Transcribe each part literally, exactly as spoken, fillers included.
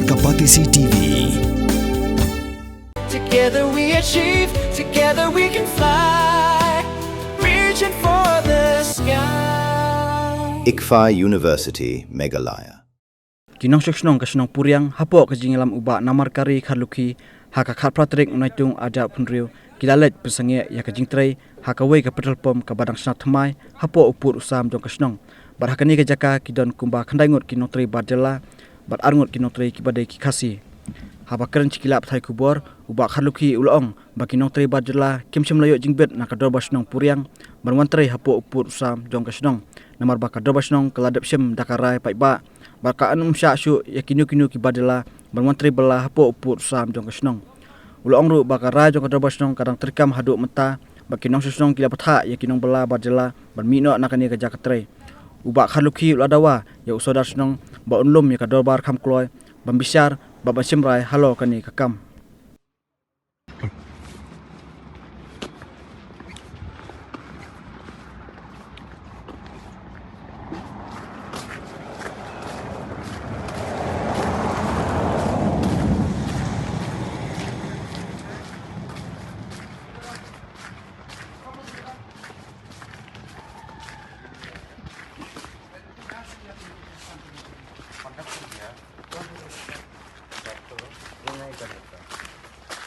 Kapatisi T V. Together we achieve, together we can fly, reaching for the sky. ICFAI University, Meghalaya. Ki nongshong shnong ka shnong Puriang hapoh ka jingïalam u Bah Namarkari Kharlukhi ha ka khatphra tarik u Naitung arhajar arphew hynriew ki la leit pynsangeh ïa ka jingtrei ha kawei ka petrol pump kaba dang shna thymmai hapoh u pud u sam jong ka shnong. Bad ha kane ka jaka ki don kumba khyndai ngut ki nongtrei bar jylla bad ar ngut ki nongtrei kiba dei ki Khasi. Haba kren sha ki lad pathai khubor, u Bah Kharlukhi u la ong ba ki nongtrei bar jylla kim shym la ïoh jingbit na ka dorbar shnong Puriang ban wan trei hapoh u pud u sam jong ka shnong, namar ba ka dorbar shnong ka la dep shim da ka rai paidbah bad kam shah shuh ïa kino kino ki bar jylla ban wan trei bylla hapoh u pud u sam jong ka shnong. U la ong ruh ba ka rai jong ka dorbar shnong ka dang treikam haduh mynta bad ki nongshong shnong ki la bthah ïa ki nongbylla bar jylla ban mih noh na kane ka jaka trei. U Bah Kharlukhi u la dawa ïa u sordar shnong ba un lum ïa ka dorbar kham kloi ban bishar bad ban shim rai halor kane ka kam.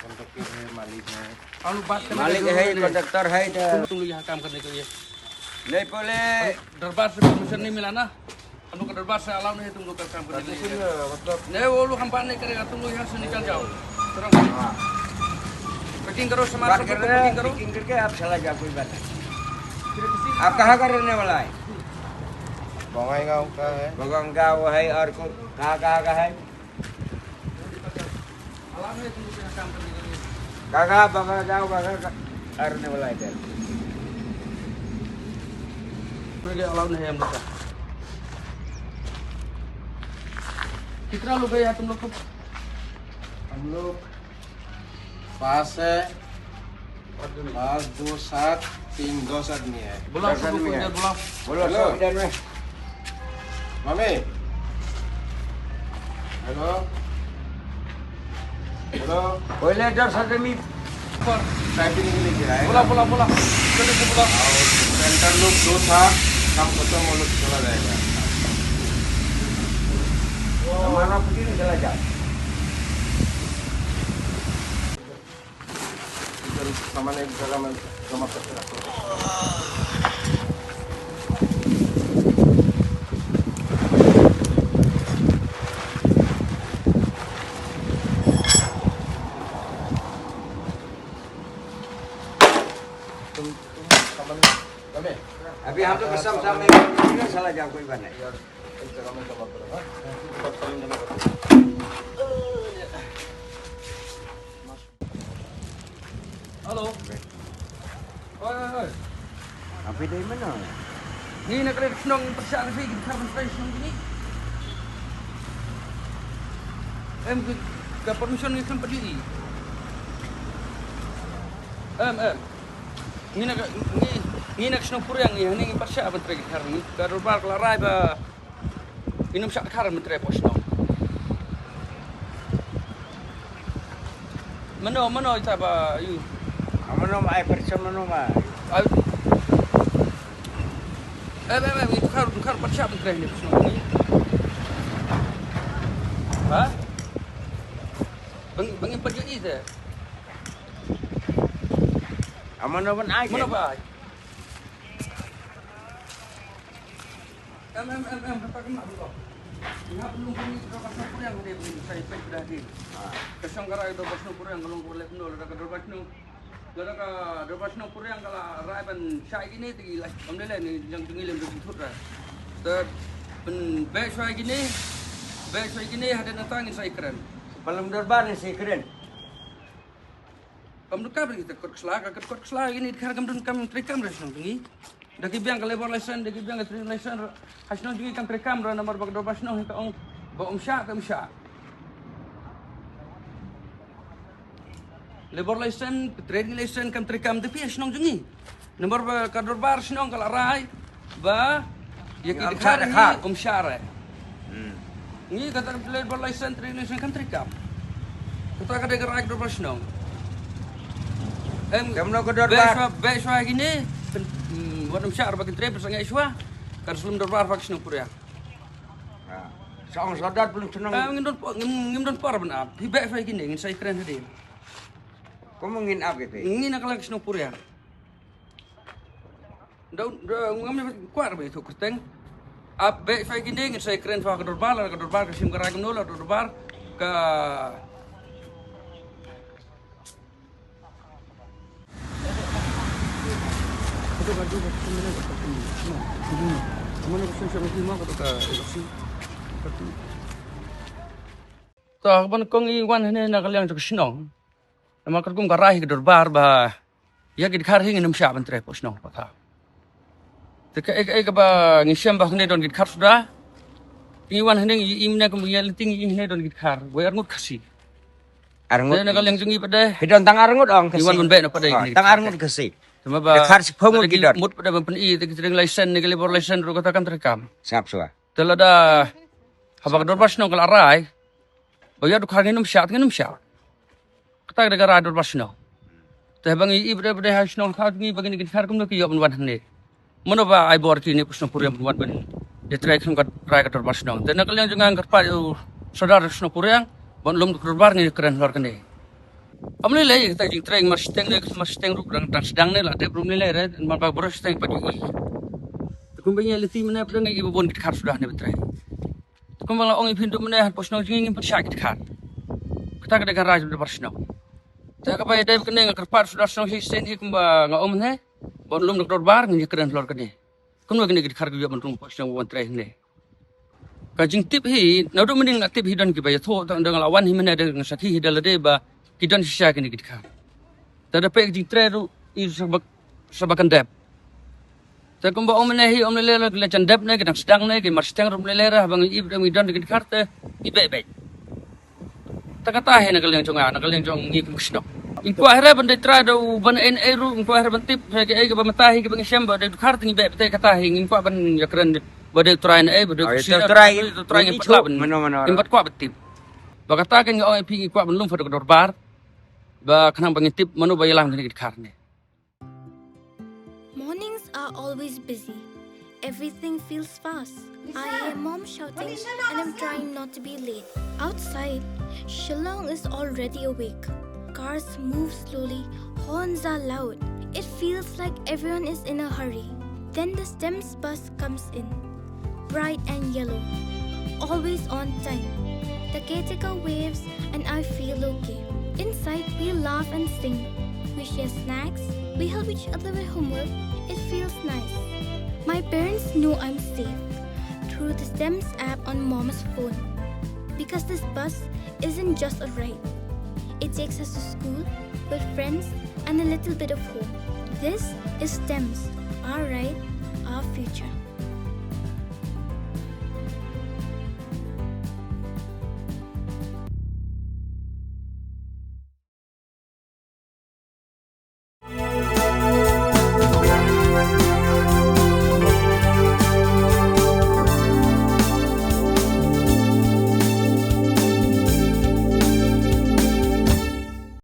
कॉन्ट्रैक्टर है, मालिक है। मालिक है, कॉन्ट्रैक्टर है, तो तुम लोग यहाँ काम करने के लिए। नहीं, पहले दरबार से परमिशन नहीं मिला ना, हम लोग का दरबार से अलाउ नहीं है तुम लोग का काम करने के लिए। मतलब नहीं, वो लोग हम बात नहीं करेगा, तुम लोग यहाँ से निकल जाओ। तुरंत। हाँ। पैकिंग करो, सामान सब पैकिंग करो। पैकिंग करके आप चला जाओ, कोई बात नहीं। आप कहाँ का रहने वाला है? बंगाईगांव का है। बंगाईगांव है, और को-, कहाँ, कहाँ का है? काका, बंगाईगांव, बंगाईगांव का रहने वाला है इधर। पहले अलाउ नहीं है हम लोग का। कितना लोग हैं यहाँ तुम लोग को? हम लोग पास है, पाँच, दो, सात, तीन, दस आदमी है। बुलाओ, दस आदमी है। बुलाओ। बोलो, हेलो। सब इधर में। मामी। हेलो। हेलो। पहले दस आदमी पर टाइपिंग के लिए गिरा है। बोला, बोला, बोला। जल्दी से बोला। और सेंटर लोग दो था, काम खत्म, वो लोग चला जाएगा। हमारा खुद ही निकला जा। सामान एक जगह में जमा करके रखो। तुम, तुम सामान, अभी हम लोग सब सामान चला जाओ, कोई बात नहीं। एक जगह में जमा करो, हाँ? सब सामान जमा करो। Hello. Oi, oi, oi. Apa dia mana? Ni nak kena senang persiap kasi kita kan saya senang ni. Em ke, ke permission ni kan pergi. Em, em. Ni nak ni, ni nak senang puriang ni, ni persiap apa terakhir hari ni. Kalau bar kalau rai ba Inum sha khar mentre posno. Mano, mano ita ba yu. Mano ma ai percha mano ma. Ai. Eh, eh, eh, itu khar, khar percha mentre ni posno. Ba? Bang, bang pergi ite. Amano ban ai. Mano ba ai? Em, em, em, em, kata kena tu. Nga belum kami ke pasal puriang dia beli saya pek dah di. Ka shong ka rai do pasal puriang ka long ko lek no, lada ka do pasal. Lada ka do pasal puriang ka la rai ban shai kini ti la. Kam le ni jang tungi lem do thut rai. Te pen bek shai kini. Bek shai kini hada natang in sai kren. Palam dorbar ni sai kren. Kam dun kam kita kot ksla, ka kot ksla ini khar kam dun kam tri kam res nang tengi. Da ki biang ka labour license, da ki biang ka trade license. Has nang tengi kam tri kam ra namar bak do bas nang ka ong ba um sha kam sha. Labour license, trade license kam tri kam tapi has nang tengi. Namar ba ka dorbar shnong ka la rai ba ya ki dkhar hi um shah re. Hmm. Ngi kata ka labour license, trade license kan treikam. Kata ka dei ka rai ka dorbar shnong. Em, kam no ka dorbar. Beh shwa, beh shwa kine, pen, mm, wat ym shah ba kin trei, pynshah ngi shwa. Kan slem dorbar pha ka shnong Puriang. Ah. Sa ong sa dat pynlong shnong. Em, ngim don por, ngim, ngim don por ban ap. Phi beh shwa kine, ngin sa ïakren hadien. Kumno ngin ap kite? Ngin na ka liang ka shnong Puriang. Dau, dau, ngam ne kwah ba ïathuh kyrteng. Ap beh shwa kine, ngin sa ïakren shwa ka dorbar, lada ka dorbar ka shim ka rai kumno, lada ka dorbar ka To, ban kong i wan hane na ka liang jong ka shnong. Namar katkum ka rai ka dorbar ba ïa ki dkhar hi ngin ym shah ban trei hapoh shnong pat. Te kaei kaei kaba ngi shem ba hangne don ki dkhar suda. Ngi wan hangne ngi im ne kum ïa lynti ngi im hangne don ki dkhar. Wei arngut Khasi. Arngut. Te na ka liang jong ngi pat de. Ki don tang arngut ong Khasi. Ngi wan ban beh na pat de. Oh, ngi tang arngut Khasi. Te ma ba dkhar shiphew ngut ki don. Mut pat de ban pyni te ki trei license ne ki labour license ruh kata kam treikam. Sngap shuwa. Te lada haba ka dorbar shnong ka la rai ba ïa dkhar ngin ym shah, ngin ym shah. Kata ka dei ka rai dorbar shnong. Te ba ngi i bad bad ha shnong ha ngi ba ngi ki dkhar kumno ki ïoh ban wan hangne. Mano ba ai bor ki ne pus shnong Puriang ban wan ban ïa trei kum ka rai ka dorbar shnong. Te na ka liang jong nga nga kyrpad ïa u sordar shnong Puriang ban lum ka dorbar ngi kren halor kane. Ym lei lei kata jingtrei mar shiteng ne mar shiteng ruh dang dang sdang ne la dep ruh ym lei lei re mar ba bor shiteng pat ïa i. Te kumba ngi ïa lynti mynne pat ngi i ba bun ki dkhar suda ne ba trei. Te kumba la ong ïa phi ndu mynne hapoh shnong jong ngi ngim pynshah ki dkhar. Kata ka dei ka rai jong u dorbar shnong. Te kaba ïadei bad kane nga kyrpad shu dar shnong shisien hi kumba nga ong mynne. Ban lum da ka dorbar ngin ïakren halor kane. Kumno kine ki dkhar ki ïoh ban rung hapoh shnong ban trei hangne. Ka jingtip hi naduh mynnin nga tip hi don kiba ïathuh tang da nga la wan hi mynne da nga sakhi hi da lade ba ki don shisha kine ki dkhar. Te da peit ka jingtrei ruh i sa ba, sa ba kan dep. Te kumba ong mynne hi ym lei lei la ki la jan dep ne ki dang sdang ne ki mar shiteng ruh ym lei lei re haba ngi ïohi ba ngi don ki dkhar te ngi beh beh. Te kata hi na ka liang jong nga na ka liang jong ngi kum ki shnong. Ngi kwah hi re ban dei trai da u ban ei ei ruh ngi kwah hi re ban tip hi kiei kiba mynta hi kiba ngi shem ba dei dkhar te ngi beh beh te kata hi ngi kwah ban ïakren ba dei trai ne ei ba dei u sir trai ngi pat lah ban ngi pat kwah ban tip. Ba kata ka ngi ong ïa phi ngi kwah ban lum pat da ka dorbar ba khnang ba ngi tip mano ba ïalam kine ki dkhar ne. Mornings are always busy. Everything feels fast. I hear mom shouting and I'm trying not to be late. Outside, Shillong is already awake. Cars move slowly, horns are loud. It feels like everyone is in a hurry. Then the STEMS bus comes in. Bright and yellow. Always on time. The caretaker waves and I feel okay. Inside, we laugh and sing. We share snacks. We help each other with homework. It feels nice. My parents know I'm safe through the STEMS app on mom's phone. Because this bus isn't just a ride. It takes us to school, with friends, and a little bit of home. This is STEMS, our ride, our future.